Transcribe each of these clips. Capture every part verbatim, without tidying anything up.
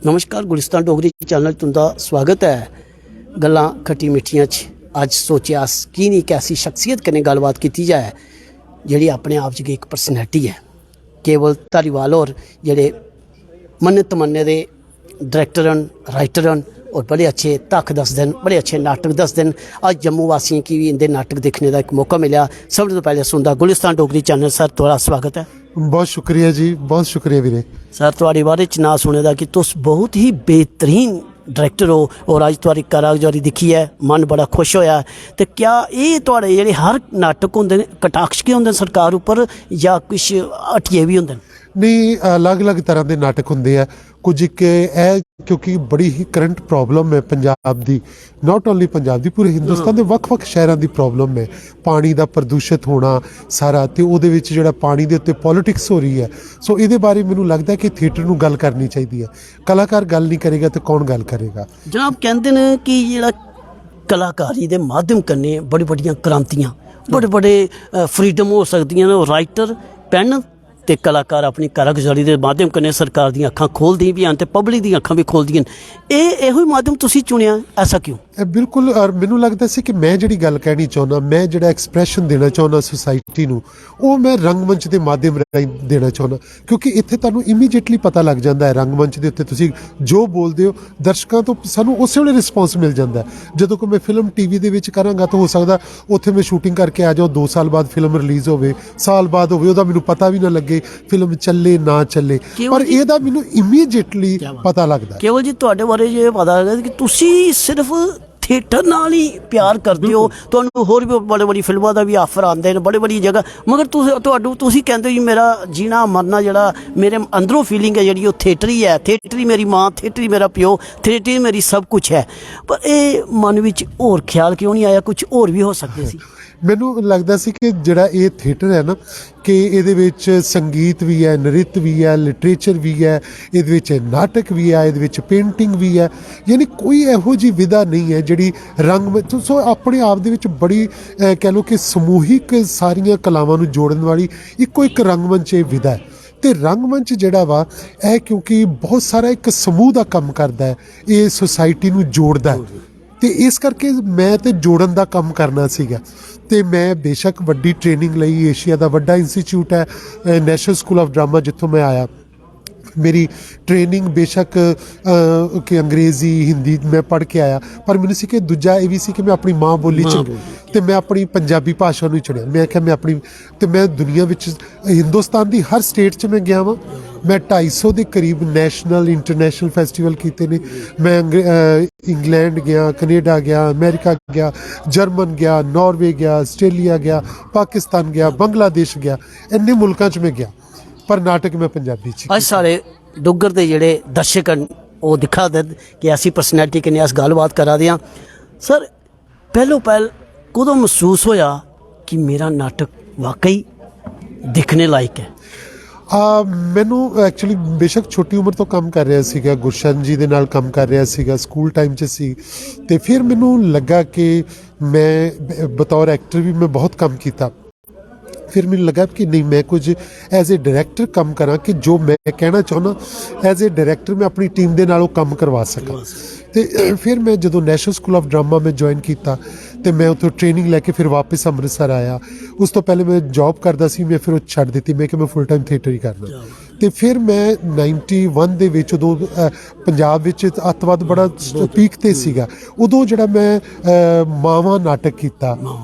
नमस्कार, गुलिस्तान डोगरी चैनल तुं'दा स्वागत ऐ। गल्लां खट्टी मिट्ठियां च अज्ज सोचेआ अस की निं इक ऐसी शख्सियत कन्नै गल्लबात कीती जाए जेह्ड़ी अपने आप च गै इक पर्सनैलिटी ऐ। केवल धारीवाल होर जेह्ड़े मन्ने तमन्ने दे डायरैक्टर न, राइटर न, और बड़े अच्छे धक्ख दसदे न, बड़े अच्छे नाटक दसदे न। अज्ज जम्मू वासियें गी बी इं'दे नाटक दिक्खने दा इक मौका मिलेआ। सब तों पैह्लें Sunda Gulistan Dogri channel, sir, थुआढ़ा स्वागत ऐ। बहुत शुक्रिया जी, बहुत शुक्रिया वीरे। सर, थुआढ़े बारे च नांऽ सुने दा कि तुस बहुत ही बेहतरीन डायरैक्टर हो, और अज्ज थुआढ़ी कारागुजारी दिक्खियै मन बड़ा खुश होया। ते क्या एह् थुआढ़े जेह्ड़े हर नाटक होंदे न, कटाक्ष गै होंदे न सरकार उप्पर, जां किश हटियै बी होंदे न? नहीं, अलग-अलग तरह दे नाटक होंदे ऐ। कुछ इक ऐ, क्योंकि बड़ी ही करंट प्रॉब्लम ऐ पंजाब दी, not only पंजाब दी, पूरे हिंदुस्तान ਦੇ ਵੱਖ-ਵੱਖ ਸ਼ਹਿਰਾਂ ਦੀ ਪ੍ਰੋਬਲਮ ਹੈ। ਪਾਣੀ ਦਾ ਪ੍ਰਦੂਸ਼ਿਤ ਹੋਣਾ ਸਾਰਾ, ਤੇ ਉਹਦੇ ਵਿੱਚ ਜਿਹੜਾ ਪਾਣੀ ਦੇ ਉੱਤੇ ਪੋਲਿਟਿਕਸ ਹੋ ਰਹੀ ਹੈ। ਸੋ ਇਹਦੇ ਬਾਰੇ ਮੈਨੂੰ ਲੱਗਦਾ ਕਿ ਥੀਏਟਰ ਨੂੰ ਗੱਲ ਕਰਨੀ ਚਾਹੀਦੀ ਹੈ। ਕਲਾਕਾਰ ਗੱਲ ਨਹੀਂ ਕਰੇਗਾ ਤੇ ਕੌਣ ਗੱਲ ਕਰੇਗਾ? जनाब, कहंदे न कि जेह्ड़ा कलाकारी दे माध्यम कन्नै बड़ी बड़ियां क्रांतियां, बड़े बड़े फ्रीडम हो सकदियां न। राइटर, पेन ते कलाकार अपनी कारागुजारी दे माध्यम कन्नै सरकार दियां अक्खां खोलदियां बी हैन ते पब्लिक दियां अक्खां बी खोलदियां न। एह्, एहो ही माध्यम तुसी चुनेआ, ऐसा क्यों? ਇਹ ਬਿਲਕੁਲ, ਔਰ ਮੈਨੂੰ ਲੱਗਦਾ ਸੀ ਕਿ ਮੈਂ ਜਿਹੜੀ ਗੱਲ ਕਹਿਣੀ ਚਾਹੁੰਦਾ, ਮੈਂ ਜਿਹੜਾ ਐਕਸਪ੍ਰੈਸ਼ਨ ਦੇਣਾ ਚਾਹੁੰਦਾ ਸੋਸਾਇਟੀ ਨੂੰ, ਉਹ ਮੈਂ ਰੰਗਮੰਚ ਦੇ ਮਾਧਿਅਮ ਰਾਹੀਂ ਦੇਣਾ ਚਾਹੁੰਦਾ, ਕਿਉਂਕਿ ਇੱਥੇ ਤੁਹਾਨੂੰ ਇਮੀਡੀਏਟਲੀ ਪਤਾ ਲੱਗ ਜਾਂਦਾ ਹੈ ਰੰਗਮੰਚ ਦੇ ਉੱਤੇ ਤੁਸੀਂ ਜੋ ਬੋਲਦੇ ਹੋ, ਦਰਸ਼ਕਾਂ ਤੋਂ ਸਾਨੂੰ ਉਸੇ ਵੇਲੇ ਰਿਸਪੌਂਸ ਮਿਲ ਜਾਂਦਾ ਹੈ। ਜਦੋਂ ਕੋਈ ਮੈਂ ਫਿਲਮ ਟੀਵੀ ਦੇ ਵਿੱਚ ਕਰਾਂਗਾ, ਤਾਂ ਹੋ ਸਕਦਾ ਉੱਥੇ ਮੈਂ ਸ਼ੂਟਿੰਗ ਕਰਕੇ ਆ ਜਾਵਾਂ, ਦੋ ਸਾਲ ਬਾਅਦ ਫਿਲਮ ਰਿਲੀਜ਼ ਹੋਵੇ, ਸਾਲ ਬਾਅਦ ਹੋਵੇ, ਉਹਦਾ ਮੈਨੂੰ ਪਤਾ ਵੀ ਨਾ ਲੱਗੇ, ਫਿਲਮ ਚੱਲੇ ਨਾ ਚੱਲੇ। ਕੇਵਲ ਪਰ ਜੀ, ਇਹਦਾ ਮੈਨੂੰ ਇਮੀਡੀਏਟਲੀ ਕਿਆ ਬਾਤ। ਪਤਾ ਲੱਗਦਾ ਹੈ। ਕੇਵਲ ਜੀ, ਤੁਹਾਡੇ ਬਾਰੇ ਇਹ ਪਤਾ ਲੱਗਦਾ ਕਿ ਤੁਸੀਂ ਸਿਰਫ ਥੀਏਟਰ ਨਾਲ ਹੀ ਪਿਆਰ ਕਰਦੇ ਹੋ। ਬਿਲਕੁਲ। ਤੁਹਾਨੂੰ ਹੋਰ ਵੀ ਬੜੇ ਬੜੀ ਫਿਲਮਾਂ ਦਾ ਵੀ ਆਫਰ ਆਉਂਦੇ ਨੇ, ਬੜੇ ਬੜੀ ਜਗ੍ਹਾ, ਮਗਰ ਤੁਸੀਂ, ਤੁਹਾਨੂੰ, ਤੁਸੀਂ ਕਹਿੰਦੇ ਹੋ ਜੀ, "ਮੇਰਾ ਜੀਣਾ ਮਰਨਾ ਜਿਹੜਾ ਮੇਰੇ ਅੰਦਰੋਂ ਫੀਲਿੰਗ ਹੈ, ਜਿਹੜੀ ਉਹ ਥੀਏਟਰ ਹੀ ਹੈ, ਥੀਏਟਰ ਹੀ ਮੇਰੀ ਮਾਂ, ਥੀਏਟਰ ਹੀ ਮੇਰਾ ਪਿਓ, ਥੀਏਟਰ ਹੀ ਮੇਰੀ ਸਭ ਕੁਝ ਹੈ।" ਪਰ ਇਹ ਮਨ ਵਿੱਚ ਹੋਰ ਖਿਆਲ ਕਿਉਂ ਨਹੀਂ ਆਇਆ, ਕੁਝ ਹੋਰ ਵੀ ਹੋ ਸਕਦੇ ਸੀ? ਮੈਨੂੰ ਲੱਗਦਾ ਸੀ ਕਿ ਜਿਹੜਾ ਇਹ ਥੀਏਟਰ ਹੈ ਨਾ, ਕਿ ਇਹਦੇ ਵਿੱਚ ਸੰਗੀਤ ਵੀ ਹੈ, ਨ੍ਰਿਤ ਵੀ ਹੈ, ਲਿਟਰੇਚਰ ਵੀ ਹੈ, ਇਹਦੇ ਵਿੱਚ ਨਾਟਕ ਵੀ ਹੈ, ਇਹਦੇ ਵਿੱਚ ਪੇਂਟਿੰਗ ਵੀ ਹੈ। ਯਾਨੀ ਕੋਈ ਇਹੋ ਜਿਹੀ ਵਿਧਾ ਨਹੀਂ ਹੈ ਜਿਹੜੀ ਰੰਗ, ਸੋ ਆਪਣੇ ਆਪ ਦੇ ਵਿੱਚ ਬੜੀ, ਅਹ, ਕਹਿ ਲਓ ਕਿ ਸਮੂਹਿਕ ਸਾਰੀਆਂ ਕਲਾਵਾਂ ਨੂੰ ਜੋੜਨ ਵਾਲੀ ਇੱਕੋ ਇੱਕ ਰੰਗਮੰਚ ਇਹ ਵਿਧਾ ਹੈ। ਤੇ ਰੰਗਮੰਚ ਜਿਹੜਾ ਵਾ, ਇਹ ਕਿਉਂਕਿ ਬਹੁਤ ਸਾਰਾ ਇੱਕ ਸਮੂਹ ਦਾ ਕੰਮ ਕਰਦਾ ਹੈ, ਇਹ ਸੋਸਾਇਟੀ ਨੂੰ ਜੋੜਦਾ ਹੈ। ਤੇ ਇਸ ਕਰਕੇ ਮੈਂ ਤੇ ਜੋੜਨ ਦਾ ਕੰਮ ਕਰਨਾ ਸੀਗਾ। ਤੇ ਮੈਂ ਬੇਸ਼ੱਕ ਵੱਡੀ ਟ੍ਰੇਨਿੰਗ ਲਈ, ਏਸ਼ੀਆ ਦਾ ਵੱਡਾ ਇੰਸਟੀਚਿਊਟ ਹੈ ਨੈਸ਼ਨਲ ਸਕੂਲ ਆਫ ਡਰਾਮਾ, ਜਿੱਥੋਂ ਮੈਂ ਆਇਆ। ਮੇਰੀ ਟ੍ਰੇਨਿੰਗ ਬੇਸ਼ੱਕ, ਅਹ, ਕਿ ਅੰਗਰੇਜ਼ੀ, ਹਿੰਦੀ ਮੈਂ ਪੜ੍ਹ ਕੇ ਆਇਆ, ਪਰ ਮੈਨੂੰ ਸੀ ਕਿ ਦੂਜਾ ਇਹ ਵੀ ਸੀ ਕਿ ਮੈਂ ਆਪਣੀ ਮਾਂ ਬੋਲੀ ਚ, ਮਾਂ ਬੋਲੀ। ਤੇ ਮੈਂ ਆਪਣੀ ਪੰਜਾਬੀ ਭਾਸ਼ਾ ਨੂੰ ਹੀ ਚੁਣਿਆ। ਮੈਂ ਆਖਿਆ, ਮੈਂ ਆਪਣੀ, ਤੇ ਮੈਂ ਦੁਨੀਆ ਵਿੱਚ, ਹਿੰਦੁਸਤਾਨ ਦੀ ਹਰ ਸਟੇਟ ਚ ਮੈਂ ਗਿਆ ਵਾਂ। ਮੈਂ ਢਾਈ ਸੌ ਦੇ ਕਰੀਬ ਨੈਸ਼ਨਲ, ਇੰਟਰਨੈਸ਼ਨਲ ਫੈਸਟੀਵਲ ਕੀਤੇ ਨੇ। ਮੈਂ ਅੰਗ-, ਅਹ, ਇੰਗਲੈਂਡ ਗਿਆ, ਕੈਨੇਡਾ ਗਿਆ, ਅਮਰੀਕਾ ਗਿਆ, ਜਰਮਨ ਗਿਆ, ਨਾਰਵੇ ਗਿਆ, ਆਸਟ੍ਰੇਲੀਆ ਗਿਆ, ਪਾਕਿਸਤਾਨ ਗਿਆ, ਬੰਗਲਾਦੇਸ਼ ਗਿਆ, ਇੰਨੇ ਮੁਲਕਾਂ ਚ ਮੈਂ ਗਿਆ, ਪਰ ਨਾਟਕ ਮੈਂ ਪੰਜਾਬੀ ਚ ਹੀ। ਅੱਜ ਸਾਰੇ ਡੁੱਗਰ ਦੇ ਜਿਹੜੇ ਦਰਸ਼ਕ ਹਨ, ਉਹ ਦਿਖਾ ਦੇ ਕਿ ਅਸੀਂ ਪਰਸਨੈਲਿਟੀ ਕਿੰਨੇ ਅਸ ਗੱਲਬਾਤ ਕਰਾ ਦੇ ਹਾਂ। ਸਰ, ਪਹਿਲੋ ਪਹਿਲ ਕਦੋਂ ਮਹਿਸੂਸ ਹੋਇਆ ਕਿ ਮੇਰਾ ਨਾਟਕ ਵਾਕਈ ਦਿਖਣੇ ਲਾਇਕ ਹੈ? ਆ, ਮੈਨੂੰ ਐਕਚੁਅਲੀ ਬੇਸ਼ੱਕ ਛੋਟੀ ਉਮਰ ਤੋਂ ਕੰਮ ਕਰ ਰਿਹਾ ਸੀਗਾ, ਗੁਰਸ਼ਨ ਜੀ ਦੇ ਨਾਲ ਕੰਮ ਕਰ ਰਿਹਾ ਸੀਗਾ, ਸਕੂਲ ਟਾਈਮ 'ਚ ਸੀ। ਤੇ ਫਿਰ ਮੈਨੂੰ ਲੱਗਾ ਕਿ ਮੈਂ ਬ-, ਬਤੌਰ ਐਕਟਰ ਵੀ ਮੈਂ ਬਹੁਤ ਕੰਮ ਕੀਤਾ। ਫਿਰ ਮੈਨੂੰ ਲੱਗਾ ਕਿ ਨਹੀਂ, ਮੈਂ ਕੁਝ ਐਜ਼ ਅ ਡਾਇਰੈਕਟਰ ਕੰਮ ਕਰਾਂ, ਕਿ ਜੋ ਮੈਂ ਕਹਿਣਾ ਚਾਹੁੰਦਾ, ਐਜ਼ ਅ ਡਾਇਰੈਕਟਰ ਮੈਂ ਆਪਣੀ ਟੀਮ ਦੇ ਨਾਲ ਉਹ ਕੰਮ ਕਰਵਾ ਸਕਾਂ। ਤੇ ਫਿਰ ਮੈਂ ਜਦੋਂ ਨੈਸ਼ਨਲ ਸਕੂਲ ਆਫ ਡਰਾਮਾ ਮੈਂ ਜੁਆਇਨ ਕੀਤਾ, ਤੇ ਮੈਂ ਉੱਥੋਂ ਟ੍ਰੇਨਿੰਗ ਲੈ ਕੇ ਫਿਰ ਵਾਪਸ ਅੰਮ੍ਰਿਤਸਰ ਆਇਆ। ਉਸ ਤੋਂ ਪਹਿਲੇ ਮੈਂ ਜੌਬ ਕਰਦਾ ਸੀ, ਮੈਂ ਫਿਰ ਉਹ ਛੱਡ ਦਿੱਤੀ। ਮੈਂ ਕਿ ਮੈਂ ਫੁੱਲ ਟਾਈਮ ਥੀਏਟਰ ਹੀ ਕਰਨਾ। ਤੇ ਫਿਰ ਮੈਂ ਨਾਈਨਟੀ ਵਨ ਦੇ ਵਿੱਚ, ਉਦੋਂ ਅ, ਪੰਜਾਬ ਵਿੱਚ ਅੱਤਵਾਦ ਬੜਾ ਪੀਕ ਤੇ ਸੀਗਾ, ਉਦੋਂ ਜਿਹੜਾ ਮੈਂ ਅ, ਮਾਵਾਂ ਨਾਟਕ ਕੀਤਾ,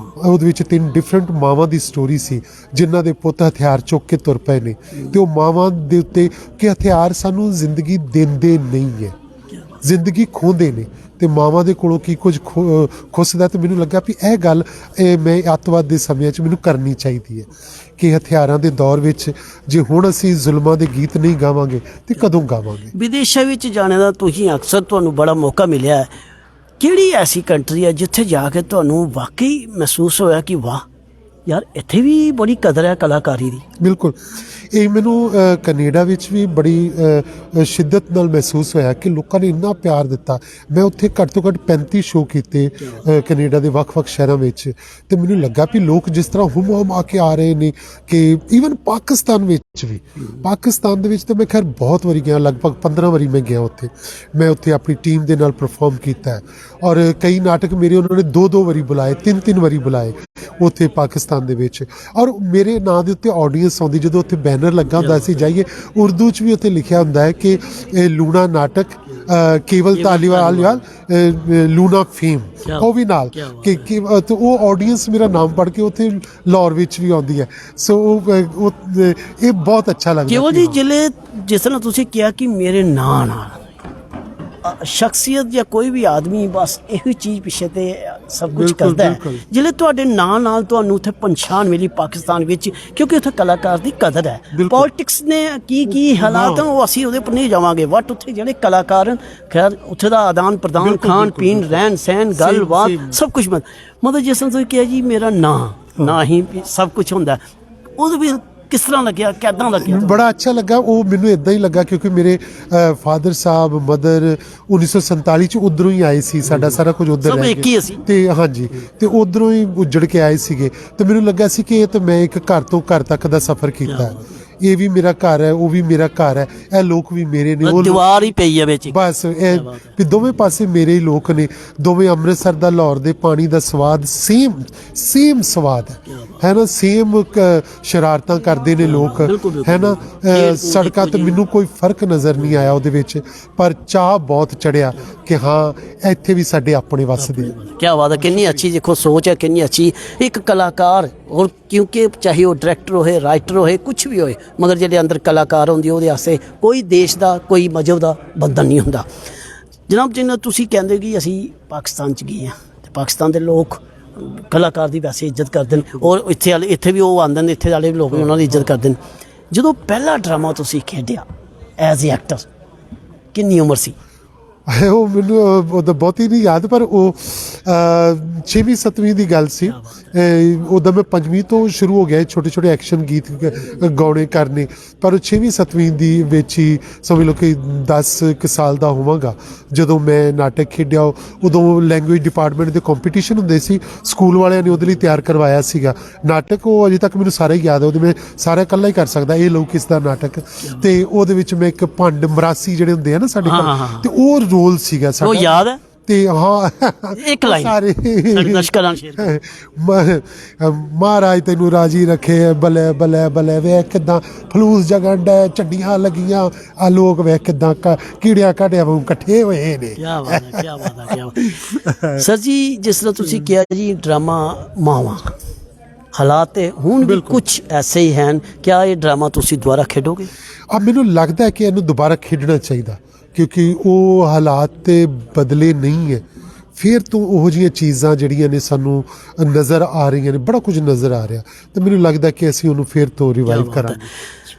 ਉਹਦੇ ਵਿੱਚ ਤਿੰਨ ਡਿਫਰੈਂਟ ਮਾਵਾਂ ਦੀ ਸਟੋਰੀ ਸੀ, ਜਿਨ੍ਹਾਂ ਦੇ ਪੁੱਤ ਹਥਿਆਰ ਚੁੱਕ ਕੇ ਤੁਰ ਪਏ ਨੇ। ਤੇ ਉਹ ਮਾਵਾਂ ਦੇ ਉੱਤੇ, ਕਿ ਹਥਿਆਰ ਸਾਨੂੰ ਜ਼ਿੰਦਗੀ ਦਿੰਦੇ ਨਹੀਂ ਹੈ, ਜ਼ਿੰਦਗੀ ਖੋਹਦੇ ਨੇ, ਤੇ ਮਾਵਾਂ ਦੇ ਕੋਲੋਂ ਕੀ ਕੁਝ ਖੋ-, ਅ, ਖੁੱਸਦਾ। ਤੇ ਮੈਨੂੰ ਲੱਗਾ ਵੀ ਇਹ ਗੱਲ, ਇਹ ਮੈਂ ਅੱਤਵਾਦ ਦੇ ਸਮਿਆਂ 'ਚ ਮੈਨੂੰ ਕਰਨੀ ਚਾਹੀਦੀ ਹੈ, ਕਿ ਹਥਿਆਰਾਂ ਦੇ ਦੌਰ ਵਿੱਚ ਜੇ ਹੁਣ ਅਸੀਂ ਜ਼ੁਲਮਾਂ ਦੇ ਗੀਤ ਨਹੀਂ ਗਾਵਾਂਗੇ, ਤੇ ਕਦੋਂ ਗਾਵਾਂਗੇ? ਵਿਦੇਸ਼ਾਂ ਵਿੱਚ ਜਾਣੇ ਦਾ ਤੁਸੀਂ ਅਕਸਰ, ਤੁਹਾਨੂੰ ਬੜਾ ਮੌਕਾ ਮਿਲਿਆ ਹੈ। ਕਿਹੜੀ ਐਸੀ ਕੰਟਰੀ ਹੈ ਜਿੱਥੇ ਜਾ ਕੇ ਤੁਹਾਨੂੰ ਵਾਕਈ ਮਹਿਸੂਸ ਹੋਇਆ ਕਿ ਵਾਹ ਯਾਰ, ਇੱਥੇ ਵੀ ਬੜੀ ਕਦਰ ਹੈ ਕਲਾਕਾਰੀ ਦੀ? ਬਿਲਕੁਲ। ਇਹ ਮੈਨੂੰ ਅ, ਕੈਨੇਡਾ ਵਿੱਚ ਵੀ ਬੜੀ ਅ, ਅ, ਸ਼ਿੱਦਤ ਨਾਲ ਮਹਿਸੂਸ ਹੋਇਆ ਕਿ ਲੋਕਾਂ ਨੇ ਇੰਨਾ ਪਿਆਰ ਦਿੱਤਾ। ਮੈਂ ਉੱਥੇ ਘੱਟ ਤੋਂ ਘੱਟ ਪੈਂਤੀ ਸ਼ੋਅ ਕੀਤੇ ਅ, ਕੈਨੇਡਾ ਦੇ ਵੱਖ-ਵੱਖ ਸ਼ਹਿਰਾਂ ਵਿੱਚ, ਤੇ ਮੈਨੂੰ ਲੱਗਾ ਵੀ ਲੋਕ ਜਿਸ ਤਰ੍ਹਾਂ ਹੁੰਮ ਹਮਾ ਕੇ ਆ ਰਹੇ ਨੇ, ਕਿ ਈਵਨ ਪਾਕਿਸਤਾਨ ਵਿੱਚ ਵੀ, ਪਾਕਿਸਤਾਨ ਦੇ ਵਿੱਚ ਤਾਂ ਮੈਂ ਖੈਰ ਬਹੁਤ ਵਾਰੀ ਗਿਆ, ਲਗਭਗ ਪੰਦਰਾਂ ਵਾਰੀ ਮੈਂ ਗਿਆ ਉੱਥੇ। ਮੈਂ ਉੱਥੇ ਆਪਣੀ ਟੀਮ ਦੇ ਨਾਲ ਪਰਫਾਰਮ ਕੀਤਾ ਹੈ, ਔਰ ਕਈ ਨਾਟਕ ਮੇਰੇ ਉਹਨਾਂ ਨੇ ਦੋ ਦੋ ਵਾਰੀ ਬੁਲਾਏ, ਤਿੰਨ ਤਿੰਨ ਵਾਰੀ ਬੁਲਾਏ ਉੱਥੇ ਪਾਕਿਸਤਾਨ ਦੇ ਵਿੱਚ। ਔਰ ਮੇਰੇ ਨਾਂ ਦੇ ਉੱਤੇ ਆਡੀਅנס ਆਉਂਦੀ, ਜਦੋਂ ਉੱਥੇ ਬੈਨਰ ਲੱਗਾ ਹੁੰਦਾ ਸੀ, ਜਾਈਏ, ਉਰਦੂ ਚ ਵੀ ਉੱਥੇ ਲਿਖਿਆ ਹੁੰਦਾ ਹੈ ਕਿ ਇਹ ਲੂਣਾ ਨਾਟਕ ਅ, ਕੇਵਲ ਧਾਲੀਵਾਲ, ਅ, ਅ, ਲੂਣਾ ਫੇਮ, ਕਿਆ ਉਹ ਵੀ ਨਾਲ ਕਿਆ ਬਾਤ ਕਿ ਕਿ- ਅ, ਤੇ ਉਹ ਆਡੀਅנס ਮੇਰਾ ਨਾਮ ਪੜ੍ਹ ਕੇ ਉੱਥੇ ਲਾਹੌਰ ਵਿੱਚ ਵੀ ਆਉਂਦੀ ਹੈ। ਸੋ ਉਹ ਅ, ਉਹ ਅ, ਇਹ ਬਹੁਤ ਅੱਛਾ ਲੱਗਦਾ ਕੇਵਲ ਕਿ ਜੀ, ਹਾਂ। ਜਿਲੇ ਜਿਸ ਤਰ੍ਹਾਂ ਤੁਸੀਂ ਕਿਹਾ ਕਿ ਮੇਰੇ ਨਾਂ ਨਾਲ ਅ, ਸ਼ਖਸੀਅਤ ਜਾਂ ਕੋਈ ਵੀ ਆਦਮੀ ਬਸ ਇਹੋ ਚੀਜ਼ ਪਿੱਛੇ ਤੇ ਸਭ ਕੁਝ ਬਿਲਕੁਲ, ਕਰਦਾ ਹੈ। ਬਿਲਕੁਲ। ਜਿਲੇ ਤੁਹਾਡੇ ਨਾਂ ਨਾਲ ਤੁਹਾਨੂੰ ਉੱਥੇ ਪਛਾਣ ਮਿਲੀ ਪਾਕਿਸਤਾਨ ਵਿੱਚ, ਕਿਉਂਕਿ ਉੱਥੇ ਕਲਾਕਾਰ ਦੀ ਕਦਰ ਹੈ। ਬਿਲਕੁਲ। ਪੋਲਿਟਿਕਸ ਨੇ ਕੀ ਕੀ ਹਾਲਾਤ ਹਨ, ਉਹ ਅਸੀਂ ਉਹਦੇ ਉੱਪਰ ਨਹੀਂ ਜਾਵਾਂਗੇ, ਬਟ ਉੱਥੇ ਜਿਹੜੇ ਕਲਾਕਾਰ ਹਨ, ਖੈਰ, ਉੱਥੇ ਦਾ ਆਦਾਨ ਪ੍ਰਦਾਨ, ਬਿਲਕੁਲ, ਖਾਣ ਬਿਲਕੁਲ, ਪੀਣ, ਬਿਲਕੁਲ। ਰਹਿਣ ਸਹਿਣ, Same, ਗੱਲਬਾਤ, same। ਸਭ ਕੁਝ। ਮਤਲਬ, ਜਿਸ ਤਰ੍ਹਾਂ ਤੁਸੀਂ ਕਿਹਾ ਜੀ, ਮੇਰਾ ਨਾਂ, ਨਾਂ ਹੀ ਵੀ ਸਭ ਕੁਝ ਹੁੰਦਾ ਹੈ। ਉਹਦੇ ਵੀ ਕਿਸ ਤਰ੍ਹਾਂ ਲੱਗਿਆ, ਕਿੱਦਾਂ ਲੱਗਿਆ? ਬੜਾ ਅੱਛਾ ਲੱਗਾ। ਉਹ ਮੈਨੂੰ ਇਦਾਂ ਹੀ ਲੱਗਾ ਕਿਉਂਕਿ ਮੇਰੇ ਫਾਦਰ ਸਾਹਿਬ, ਮਦਰ ਉੱਨੀ ਸੌ ਸੰਤਾਲੀ ਚ ਉਧਰੋਂ ਹੀ ਆਏ ਸੀ। ਸਾਡਾ ਸਾਰਾ ਕੁਝ ਉਧਰ ਸਭ ਰਹਿ ਇੱਕ ਹੀ ਗਿਆ। ਅਸੀਂ। ਤੇ ਹਾਂਜੀ, ਤੇ ਉਧਰੋਂ ਹੀ ਉੱਜੜ ਕੇ ਆਏ ਸੀਗੇ। ਤੇ ਮੈਨੂੰ ਲੱਗਾ ਸੀ ਕਿ ਇਹ ਤਾਂ ਮੈਂ ਇੱਕ ਘਰ ਤੋਂ ਘਰ ਤੱਕ ਦਾ ਸਫ਼ਰ ਕੀਤਾ ਹੈ। ਇਹ ਵੀ ਮੇਰਾ ਘਰ ਹੈ, ਉਹ ਵੀ ਮੇਰਾ ਘਰ ਹੈ, ਇਹ ਲੋਕ ਵੀ ਮੇਰੇ ਨੇ, ਉਹ ਲੋਕ ਦੀਵਾਰ ਹੀ ਪਈ ਹੈ ਵਿੱਚ ਇੱਕ। ਬਸ ਇਹ ਵੀ ਦੋਵੇਂ ਪਾਸੇ ਮੇਰੇ ਹੀ ਲੋਕ ਨੇ। ਦੋਵੇਂ, ਅੰਮ੍ਰਿਤਸਰ ਦਾ, ਲਾਹੌਰ ਦੇ ਪਾਣੀ ਦਾ ਸਵਾਦ ਸੇਮ, ਸੇਮ ਸਵਾਦ ਹੈ, ਹੈ ਨਾ? ਸੇਮ ਸ਼ਰਾਰਤਾਂ ਕਰਦੇ ਨੇ ਲੋਕ, ਬਿਲਕੁਲ, ਬਿਲਕੁਲ। ਹੈ ਨਾ? ਅ, ਸੜਕਾਂ ਤੇ ਮੈਨੂੰ ਕੋਈ ਫਰਕ ਨਜ਼ਰ ਨਹੀਂ ਆਇਆ ਉਹਦੇ ਵਿੱਚ, ਪਰ ਚਾਹ ਬਹੁਤ ਚੜਿਆ ਕਿ ਹਾਂ, ਇੱਥੇ ਵੀ ਸਾਡੇ ਆਪਣੇ ਵੱਸਦੇ ਆ। ਕਿਆ ਬਾਤ ਹੈ, ਕਿੰਨੀ ਅੱਛੀ ਦੇਖੋ ਸੋਚ ਹੈ, ਕਿੰਨੀ ਅੱਛੀ। ਇੱਕ ਕਲਾਕਾਰ, ਔਰ ਕਿਉਂਕਿ ਚਾਹੇ ਉਹ ਡਾਇਰੈਕਟਰ ਹੋਏ, ਰਾਈਟਰ ਹੋਏ, ਕੁਝ ਵੀ ਹੋਏ, ਮਗਰ ਜਿਹੜੇ ਅੰਦਰ ਕਲਾਕਾਰ ਹੁੰਦੀ, ਉਹਦੇ ਵਾਸਤੇ ਕੋਈ ਦੇਸ਼ ਦਾ, ਕੋਈ ਮਜ਼ਹਬ ਦਾ ਬੰਧਨ ਨਹੀਂ ਹੁੰਦਾ। ਜਨਾਬ, ਜਿਵੇਂ ਤੁਸੀਂ ਕਹਿੰਦੇ ਕਿ ਅਸੀਂ ਪਾਕਿਸਤਾਨ ਚ ਗਏ ਹਾਂ ਤੇ ਪਾਕਿਸਤਾਨ ਦੇ ਲੋਕ ਕਲਾਕਾਰ ਦੀ ਵੈਸੇ ਇੱਜ਼ਤ ਕਰਦੇ ਨੇ, ਔਰ ਇੱਥੇ ਵਾਲੇ, ਇੱਥੇ ਵੀ ਉਹ ਆਉਂਦੇ ਨੇ, ਇੱਥੇ ਵਾਲੇ ਲੋਕ ਵੀ ਉਹਨਾਂ ਦੀ ਇੱਜ਼ਤ ਕਰਦੇ ਨੇ। ਜਦੋਂ ਪਹਿਲਾ ਡਰਾਮਾ ਤੁਸੀਂ ਖੇਡਿਆ ਐਜ਼ ਏ ਐਕਟਰ, ਕਿੰਨੀ ਉਮਰ ਸੀ? ਉਹ ਮੈਨੂੰ ਅਹ, ਉਹਦਾ ਬਹੁਤ ਹੀ ਨਹੀਂ ਯਾਦ, ਪਰ ਉਹ ਅਹ, ਛੇਵੀਂ ਸੱਤਵੀਂ ਦੀ ਗੱਲ ਸੀ। ਅਹ, ਉਦੋਂ ਮੈਂ ਪੰਜਵੀਂ ਤੋਂ ਸ਼ੁਰੂ ਹੋ ਗਿਆ, ਛੋਟੇ ਛੋਟੇ ਐਕਸ਼ਨ ਗੀਤ ਗ- ਗਾਉਣੇ ਕਰਨੇ। ਪਰ ਉਹ ਛੇਵੀਂ ਸੱਤਵੀਂ ਦੀ ਵਿੱਚ ਹੀ, ਸਮਝ ਲਓ ਕਿ ਦਸ ਕੁ ਸਾਲ ਦਾ ਹੋਵਾਂਗਾ, ਜਦੋਂ ਮੈਂ ਨਾਟਕ ਖੇਡਿਆ। ਉਦੋਂ ਲੈਂਗੁਏਜ ਡਿਪਾਰਟਮੈਂਟ ਦੇ ਕੰਪੀਟੀਸ਼ਨ ਹੁੰਦੇ ਸੀ, ਸਕੂਲ ਵਾਲਿਆਂ ਨੇ ਉਹਦੇ ਲਈ ਤਿਆਰ ਕਰਵਾਇਆ ਸੀਗਾ ਨਾਟਕ। ਉਹ ਅਜੇ ਤੱਕ ਮੈਨੂੰ ਸਾਰਾ ਹੀ ਯਾਦ ਹੈ, ਉਹਦੇ ਮੈਂ ਸਾਰਾ ਇਕੱਲਾ ਹੀ ਕਰ ਸਕਦਾ, ਇਹ ਲਓ ਕਿਸ ਦਾ ਨਾਟਕ। ਤੇ ਉਹਦੇ ਵਿੱਚ ਮੈਂ ਇੱਕ ਭੰਡ, ਮਰਾਸੀ ਜਿਹੜੇ ਹੁੰਦੇ ਆ ਨਾ ਸਾਡੇ ਹਾਂ, ਕੋਲ, ਹਾਂ, ਹਾਂ। ਤੇ ਉਹ ਰੋਲ ਸੀਗਾ ਸਾਡਾ। ਉਹ ਯਾਦ ਹੈ? ਤੇ ਹਾਂ, ਇੱਕ ਲਾਈਨ ਸਾਰੇ ਸਾਡੇ ਦਰਸ਼ਕਾਂ ਨਾਲ ਸ਼ੇਅਰ। ਮ- ਮਹਾਰਾਜ ਤੈਨੂੰ ਰਾਜੀ ਰੱਖੇ। ਬਲੇ, ਬਲੇ, ਬਲੇ, ਵੇਖ ਕਿਦਾਂ ਫਲੂਸ ਜਗਣ ਡੈ, ਝੰਡੀਆਂ ਲੱਗੀਆਂ, ਆ ਲੋਕ ਵੇਖ ਕਿਦਾਂ ਕ- ਕੀੜਿਆਂ ਕਾਟਿਆਂ ਵਾਂਗੂ ਇਕੱਠੇ ਹੋਏ ਨੇ। ਕਿਆ ਬਾਤ ਹੈ, ਕਿਆ ਬਾਤ ਹੈ, ਕਿਆ ਬਾਤ। ਸਰ ਜੀ, ਜਿਸ ਤਰ੍ਹਾਂ ਤੁਸੀਂ ਕਿਹਾ ਜੀ, ਡਰਾਮਾ ਮਾਵਾਂ, ਹਾਲਾਤ ਤੇ ਹੁਣ ਵੀ ਕੁਝ ਐਸੇ ਹੀ ਹਨ। ਕਿਆ ਇਹ ਡਰਾਮਾ ਤੁਸੀਂ ਦੁਬਾਰਾ ਖੇਡੋਗੇ? ਆ ਮੈਨੂੰ ਲੱਗਦਾ ਹੈ ਕਿ ਇਹਨੂੰ ਦੁਬਾਰਾ ਖੇਡਣਾ ਚਾਹੀਦਾ, ਕਿਉਂਕਿ ਉਹ ਹਾਲਾਤ ਤੇ ਬਦਲੇ ਨਹੀਂ ਹੈ। ਫਿਰ ਤੋਂ ਉਹੋ ਜਿਹੀਆਂ ਚੀਜ਼ਾਂ ਜਿਹੜੀਆਂ ਨੇ ਸਾਨੂੰ ਨਜ਼ਰ ਆ ਰਹੀਆਂ ਨੇ, ਬੜਾ ਕੁਝ ਨਜ਼ਰ ਆ ਰਿਹਾ, ਤੇ ਮੈਨੂੰ ਲੱਗਦਾ ਕਿ ਅਸੀਂ ਉਹਨੂੰ ਫਿਰ ਤੋਂ ਰਿਵਾਈਵ ਕਰਾਂਗੇ।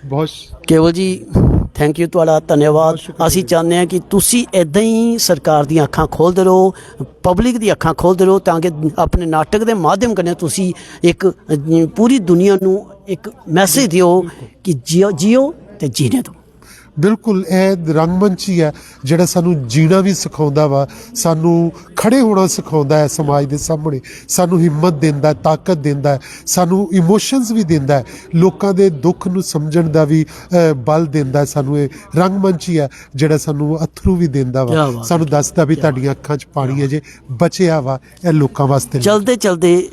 ਬਹੁਤ ਕੇਵਲ ਜੀ, ਥੈਂਕ ਯੂ, ਤੁਹਾਡਾ ਧੰਨਵਾਦ। ਅਸੀਂ ਚਾਹੁੰਦੇ ਹਾਂ ਕਿ ਤੁਸੀਂ ਇਦਾਂ ਹੀ ਸਰਕਾਰ ਦੀਆਂ ਅੱਖਾਂ ਖੋਲਦੇ ਰਹੋ, ਪਬਲਿਕ ਦੀ ਅੱਖਾਂ ਖੋਲਦੇ ਰਹੋ, ਤਾਂ ਕਿ ਆਪਣੇ ਨਾਟਕ ਦੇ ਮਾਧਿਅਮ ਕਨੇ ਤੁਸੀਂ ਇੱਕ ਅ, ਪੂਰੀ ਦੁਨੀਆ ਨੂੰ ਇੱਕ ਮੈਸੇਜ ਦਿਓ ਕਿ ਜੀਓ, ਜੀਓ ਤੇ ਜੀਣੇ ਦਿਓ। ਬਿਲਕੁਲ, ਇਹ ਰੰਗਮੰਚ ਹੀ ਹੈ ਜਿਹੜਾ ਸਾਨੂੰ ਜੀਣਾ ਵੀ ਸਿਖਾਉਂਦਾ ਵਾ, ਸਾਨੂੰ ਖੜੇ ਹੋਣਾ ਸਿਖਾਉਂਦਾ ਹੈ ਸਮਾਜ ਦੇ ਸਾਹਮਣੇ, ਸਾਨੂੰ ਹਿੰਮਤ ਦਿੰਦਾ ਹੈ, ਤਾਕਤ ਦਿੰਦਾ ਹੈ, ਸਾਨੂੰ ਇਮੋਸ਼ਨਸ ਵੀ ਦਿੰਦਾ ਹੈ, ਲੋਕਾਂ ਦੇ ਦੁੱਖ ਨੂੰ ਸਮਝਣ ਦਾ ਵੀ ਅ, ਬਲ ਦਿੰਦਾ ਹੈ। ਸਾਨੂੰ ਇਹ ਰੰਗਮੰਚ ਹੀ ਹੈ ਜਿਹੜਾ ਸਾਨੂੰ ਅਥਰੂ ਵੀ ਦਿੰਦਾ ਕਿਆ ਵਾ, ਬਾਤ ਸਾਨੂੰ ਦੱਸਦਾ ਵੀ ਤੁਹਾਡੀਆਂ ਅੱਖਾਂ 'ਚ ਪਾਣੀ ਅਜੇ ਬਚਿਆ ਵਾ, ਇਹ ਲੋਕਾਂ ਵਾਸਤੇ ਨਹੀਂ। ਚਲਦੇ ਚਲਦੇ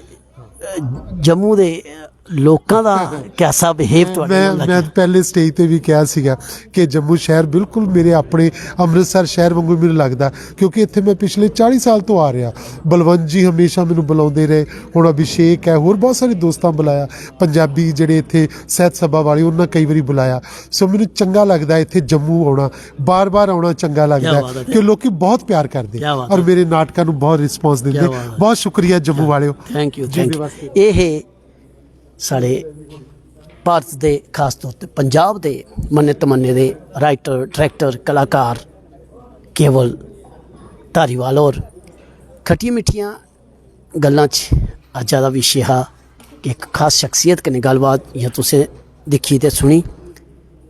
ਅ, ਜੰਮੂ ਦੇ ਅ, ਲੋਕਾਂ ਦਾ ਕਿਹਦਾ ਬਿਹੇਵ ਤੁਹਾਡੇ ਮੈਂ ਨਾਲ ਮੈਂ ਲੱਗਿਆ? ਪਹਿਲੇ ਸਟੇਜ ਤੇ ਵੀ ਕਿਹਾ ਸੀਗਾ ਕਿ ਜੰਮੂ ਸ਼ਹਿਰ ਬਿਲਕੁਲ ਮੇਰੇ ਆਪਣੇ, ਅੰਮ੍ਰਿਤਸਰ ਸ਼ਹਿਰ ਵਾਂਗੂ ਮੈਨੂੰ ਲੱਗਦਾ, ਕਿਉਂਕਿ ਇੱਥੇ ਮੈਂ ਪਿਛਲੇ ਚਾਲੀ ਸਾਲ ਤੋਂ ਆ ਰਿਹਾ। ਬਲਵੰਤ ਜੀ ਹਮੇਸ਼ਾ ਮੈਨੂੰ ਬੁਲਾਉਂਦੇ ਰਹੇ, ਹੁਣ ਅਭਿਸ਼ੇਕ ਹੈ, ਹੋਰ ਬਹੁਤ ਸਾਰੇ ਦੋਸਤਾਂ ਬੁਲਾਇਆ, ਪੰਜਾਬੀ ਜਿਹੜੇ ਇੱਥੇ ਸਹਿਤ ਸਭਾ ਵਾਲੇ, ਉਹਨਾਂ ਕਈ ਵਾਰੀ ਬੁਲਾਇਆ। ਸੋ ਮੈਨੂੰ ਚੰਗਾ ਲੱਗਦਾ ਇੱਥੇ ਜੰਮੂ ਆਉਣਾ, ਬਾਰ-ਬਾਰ ਆਉਣਾ ਚੰਗਾ ਲੱਗਦਾ ਕਿਆ ਹੈ, ਬਾਤ ਹੈ। ਕਿ ਲੋਕੀ ਬਹੁਤ ਪਿਆਰ ਕਰਦੇ ਕਿਆ ਬਾਤ ਔਰ ਹੈ। ਮੇਰੇ ਨਾਟਕਾਂ ਨੂੰ ਬਹੁਤ ਰਿਸਪੌਂਸ ਦਿੰਦੇ। ਕਿਆ ਬਾਤ ਹੈ। ਬਹੁਤ ਸ਼ੁਕਰੀਆ ਜੰਮੂ ਵਾਲਿਓ। ਥੈਂਕ ਯੂ, ਜੀ, ਥੈਂਕ ਬਸ। ਯੂ। ਇਹ ਸਾਡੇ ਭਾਰਤ ਦੇ, ਖਾਸ ਤੌਰ ਤੇ ਪੰਜਾਬ ਦੇ ਮੰਨੇ ਤਮੰਨੇ ਦੇ ਰਾਈਟਰ, ਡਾਇਰੈਕਟਰ, ਕਲਾਕਾਰ ਕੇਵਲ ਧਾਰੀਵਾਲ ਔਰ ਖੱਟੀਆਂ ਮਿੱਠੀਆਂ ਗੱਲਾਂ 'ਚ ਅੱਜ ਦਾ ਵਿਸ਼ੇ ਹਾ ਕਿ ਇੱਕ ਖਾਸ ਸ਼ਖਸੀਅਤ ਕਨੇ ਗੱਲਬਾਤ ਇਹ ਤੁਸੀਂ ਦੇਖੀ ਤੇ ਸੁਣੀ।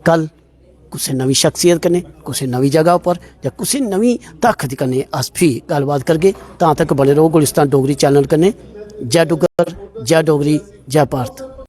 कल कुसै नमीं शख्सियत कन्नै, कुसै नमीं जगह उप्पर जां कुसै नमीं ताकत कन्नै अस फ्ही गल्लबात करगे। तां तक बने रहो गुलिस्तान डोगरी चैनल कन्नै। जय डुग्गर, जय डोगरी, जय भारत।